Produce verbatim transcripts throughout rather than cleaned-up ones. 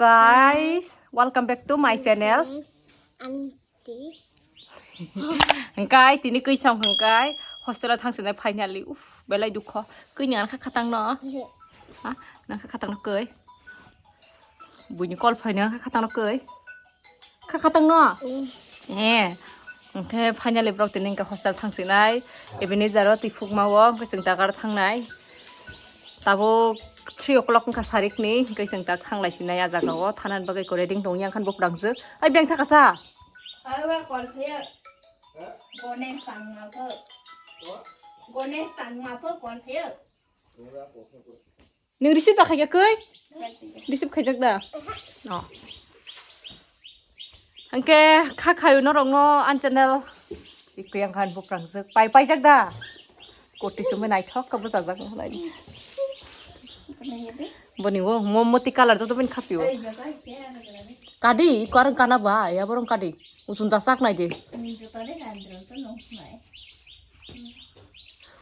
Guys, welcome back to my channel. Auntie. Hingkai tini kwi song hingkai hostel o thang sinai finally. Uff, belai dukho. Kwi ni ang kha khatang no. Ha? Nang kha khatang no kwi. Buini call phai ni ang kha khatang no kwi. Kha khatang no. Eh. Hingke finally borok tini hingke hostel thang sinai. Ebenezer o twi phukma o hingke chwng dagar thangnai. Tabuk three o'clock wngkha sarikni, hingke chwng tak thanglai sinai a jaga o, thanani bagwi ko ready tong yang khan bo prangjak. Ai beng thaka sa? Ai wa call phayo. Gonesh sangma pho. Gonesh sangma pho call phayo. Nwng receive ta khaijak kwi? Receive khaijak da? No. Hingke kha khayo norokno an channel. Ikko yang khan bo prangjak. Pai paijak da? Koti sumai naithok ka bwchajak nai. Boni o mo moti colour joto bini khapio. Kadi ko arang kana ba ya borong kadi. Usun ta sak nai de.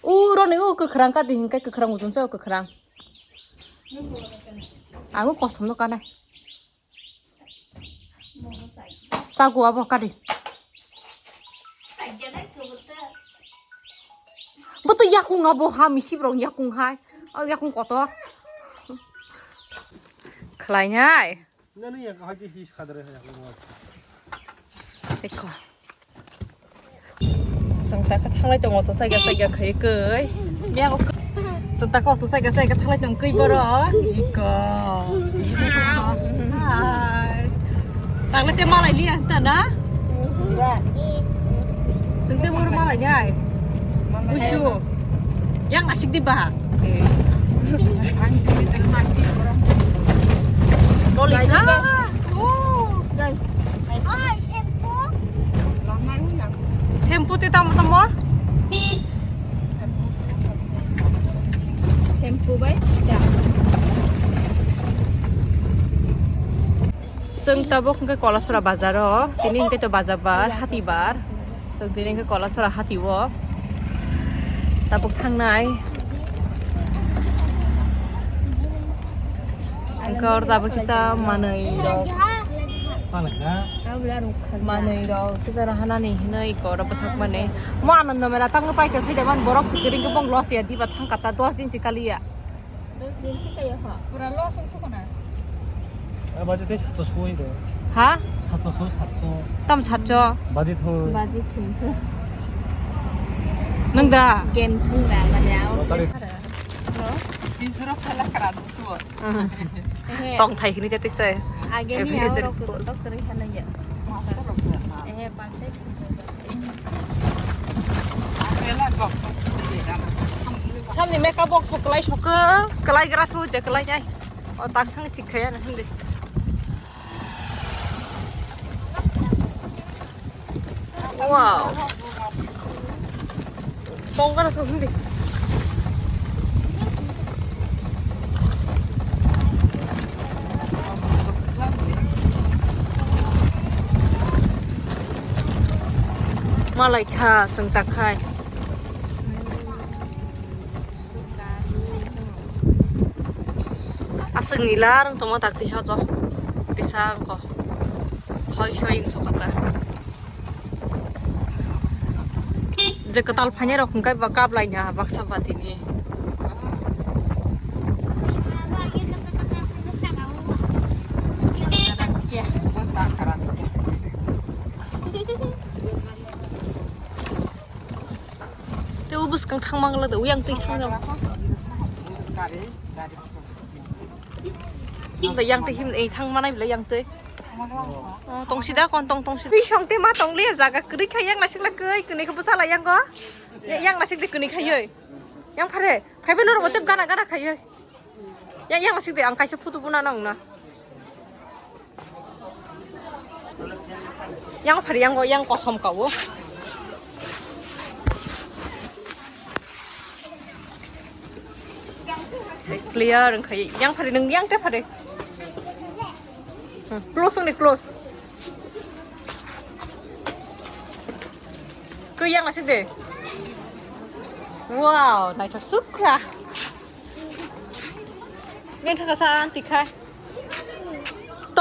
U roni u kwkhwrang kadi hingke kwkhwrang usun sa kwkhwrang. Ang o kosom no kanai. Sagu abo kadi. Butu yakung abo ha misi borok yakung hai. Ang yakung kotor. Khlainai. Nani yak hai di his khadre hai yakung. Ekho. Chwng ta khe thanglai tongo, to saiga saiga khai koi. Miya ko chwng ta ko to saiga saiga thanglai tong koi boro. Iko. Hai. Tangle te malai li ang ta na? Chwng te moro malai ni ai. Busu. Yang asik di ba. Lolita. Oh, guys. Shampoo. Shampoo te tamo tamo? Shampoo bai. Chwng tabuk hwnkhe Kolasora bazar o, tini hwnkhe to bazar bar, hati bar. Chwng tini hwnkhe Kolasora hati o tabuk thangnai. Hwnkhe oro tabuk kisa manwi rok. Manwi rok kisa rahanani hinwi eko oro bwthak mani. Mo Anando Mela tangwi paikha saida man borok se kwrwngkhe bong loss ya diba thangkha ta dos din se kaliya. Dos din se kaya ha. Pura loss wng sukuna. Baje tei satso soi de. Ha? Satso so satso. Tam satso. Baje thoi. Baje thoi. Nung da? Game thung da mane au. Tong thai hini jate se. Age ni au rok to kori hana ya. Ehe pante. Samni makeup bok thok kelai sok ke kelai gra thu je kelai jai. O tak thang thik khaya na hindi. Wow. Tongkar asok hindi. Malai kha, sengtak khai. Aswk nila rwng tongma dakti sojo. Tisa wngkho. Hoi soi wng sokota. Je kwtal phainai rok hwnkhe ba kap laina baksa batini. Te o bwskang thang mangla de, uyang twi thang jang. Yang twi him, eh, thang manai bwlai yang twi. Oh, tong sida kon tong, tong sida. Twi song te ma tong le jaga kwrwi khai yang nasik la kwi, kwnwi khe bwsa la yang go. Ya, yang nasik de kwnwi khai oi. Yang phare, phaibe noro bo tep gana gana khai oi. Yang, yang nasik de ang kaisa photo buna nang na. Yang phari yang go, yang kosom ka o. Clear wngkha yang phari nung yang te phari. Hmm, close wngdi close. Kwi yang nasik de. Wow, naithok sukha. Neng thaka sa anti kha.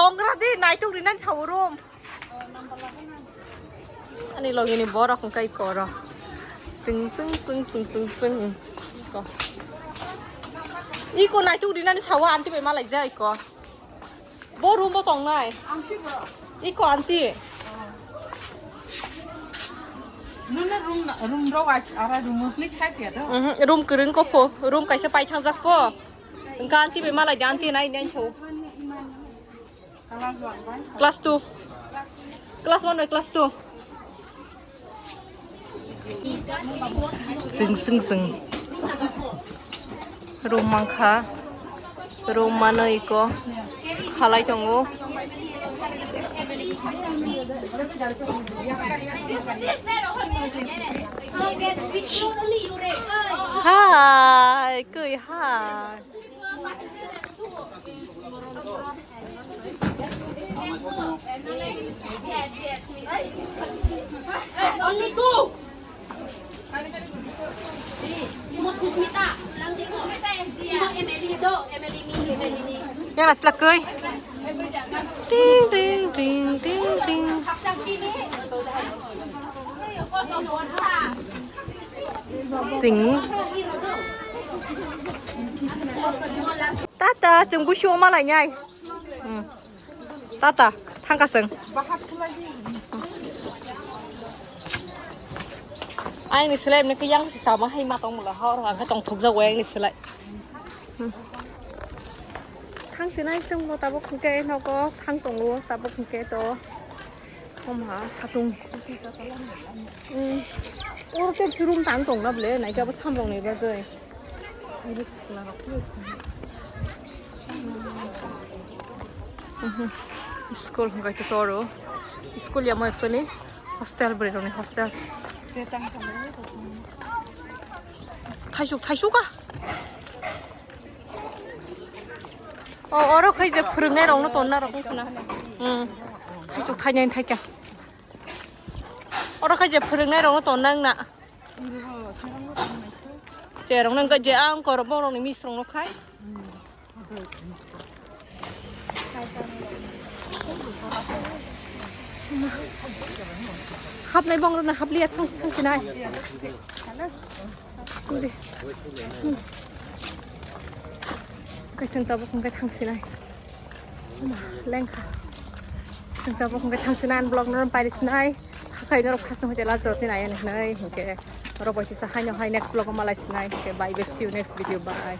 Tongra di, naituk rinan chao room. Ani logini borok wngkha iko oro. Sing, sing, sing. Iko. Iko naituk rinani sawa aunty bai malai ja iko. Bo room bo tongnai. Iko aunty. Nuna room, room rok ach-, ara room please hai pia do. Mhm, room kwrwng ko pho, room kaisa pai thangjak pho. Wngkha aunty bai malai di, aunty nai nai chao. Class two. Class one bai class two. Sing, sing, sing. Room mankha. Room mano iko. Khalai tongo. Hi, koi hi. Only two. Himo Susmita, lang di ko. Himo Emily do, Emily ni, Emily ni. Yang asla koi. Ting, ting, ting, ting, ting. Ting. Tata, chwng busu ma lai nai. Hmm. Tata, thangka chwng. Ayang ni selai, emne khe yang si sama hai ma tong mula, hor hang khe tong thok jago ayang ni selai. Hmm. Thang sinai chwng bo tabuk hwnkhe nogo thang tongo, tabuk hwnkhe to. Oma satung. Hmm. Oro tei room tang tong na ble, nai khe abo samrok ni bagwi. Mhm. School hwnkhe toro. School ya mo actually hostel, bwrwi rokni hostel. Thaisuk, thaisuk a. O, oro khai je phwrwngnai rokno tonna rok wngkha na. Hmm. Thaisuk thainai thaika. Oro khai je phwrwngnai rokno tonna wngna. Cherok nang je ang kor borok ni miss rok no khai. Hapnai bong rok na hapliya thang thang sinai. Udi. Kaisang tabuk hwnkhe thang sinai. Lengkha. Sengta bo hwnkhe thang sinai, ani vlog no pairi sinai. Khakai norok khasno hoite la jora tini ayani hwnwi hwnkhe norok bai kisa haino hai next vlog o malai sinai hwnkhe bye bye, see you next video, bye.